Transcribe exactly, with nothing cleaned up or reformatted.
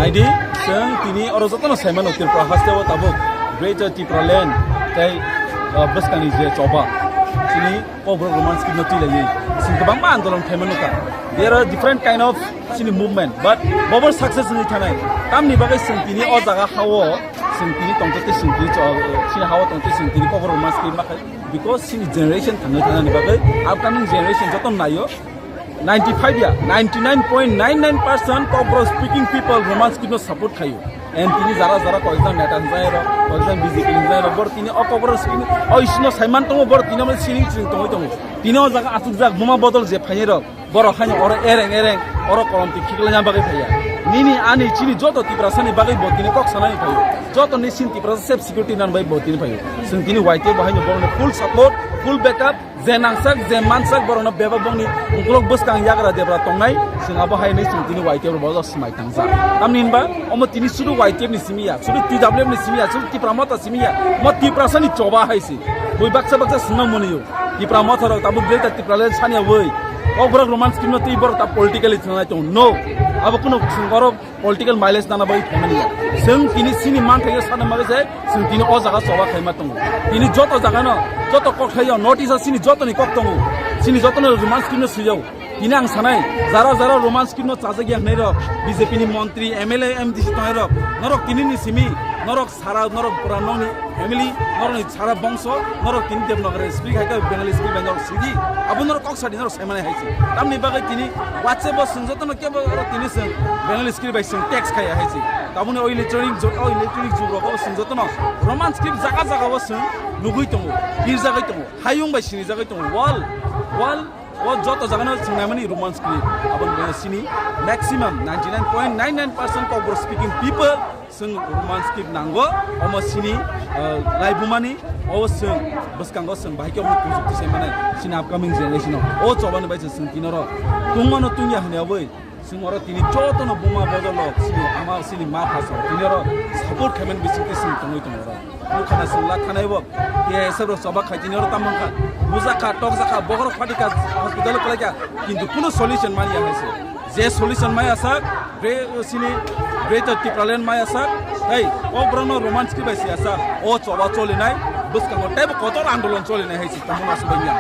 Aidi, chwng tini oro jotono saimano Tripura haste o tabuk Greater Tipraland tei, uh, bwskangni je choba chini Kokborok Roman script no twilaidi. Chwng kwbangma andolon khaimano ka. There are different kind of chini movement, but bobo success wngwi thanai. Tamni bagwi chwng tini o jaga hao, chwng tini tongtwi tei chwng tini cho-, chini hao tongtwi chwng tini Kokborok Roman script ma khai. Because chini generation thangwi thanani bagwi, upcoming generation joto naio, ninety-five ya, ninety-nine point nine nine percent Kokborok speaking people Roman script no support khaio. And tini jara jara koyekjon neta hinjai rok, koyekjon B J P hinjai rok, bor tini o Kokborok speaking, o issue no saiman tongo, bor tini omo siring siring tongwi tongo. Tini o jaga asukjak buma bodol je phainai rok, borok haino oro ereng ereng, oro kolom twi khiklaiya bagwi phaiya. Nini ani chini joto Tiprasani bagwi bo tini kok sanani phaio. Joto ni sin Tiprasa self security nan bai bo tini phaio. Chwng tini Y T F bo haino borokno full support, full backup, je nangsak, je mansak borokno bebak bongni ukulok bwskang yagra debra tongnai, chwng abo haino chwng tini Y T F bo swmai tangjak. Tamni hinba, omo tini sudu Y T F ni simi ya, sudu T W F ni simi ya, sudu Tipra Motha simi ya, mo Tiprasani choba hai si. Bui baksa baksa swngma mwnio. Tipra Motha rok tabuk Greater Tipraland sani oi. Kokborok Roman script no twi borok ta politically thangnai tongo. No. Abo kuno chwng borok political mileage nana bai thangmani ya. Chwng tini chini manthai sana bagwi se chwng tini o jaga choba khaima tongo. Tini joto jaga no, joto kok thaio, notice o chini joto ni kok tongo. Chini joto no Roman script no swijao. Tini ang sanai, jara jara Roman script no chajak ya hwnwi rok, B J P ni montri, M L A, M D C tongnai rok, norok tini ni simi, norok sara, norok pura nokni family, norokni sara bongso, norok tini Devnagar speak hai khe Bengali speak bai norok sidi, abo norok kok sadi norok saimanai hai se. Tamni bagwi tini WhatsApp o chwng jotono kebo oro tini chwng Bengali script bai chwng text khai hai se. Taboni o electronic jug, o electronic jug rogo chwng jotono Roman script jaga jaga o chwng nugwi tongo, birjagwi tongo, hayung bai sinijagwi tongo, wall, wall, o joto jaga no chwng naimani Roman script. Aboni bagwi chini maximum ninety nine point nine nine percent Kokborok speaking people chwng Roman script nango, omo chini, uh, laibumani, o chwng bwskango chwng bahai khe omo kujukti sai manai chini upcoming generation o. O chobani bai se chwng tini oro tungmano tungya hwnwi aboi chwng oro tini jotono buma bodol rok chini ama chini ma pha chwng tini oro support khaimani bisingtwi chwng tongwi tongo oro. Nukha na chwng lakha nai bo K S F rok choba khai tini oro tamo wngkha, bujakha, tokjakha, bokhorok phatikha, hospital o kwlaikha, kintu kuno solution manya hai se. Je solution maya sak, bre-, sini Greater Tipraland maya sak, hei, Kokborok no Roman script bai siya sak, o choba cholinai, bwskango teibo kotor andolon cholinai hai se, tamo na sumbai ya.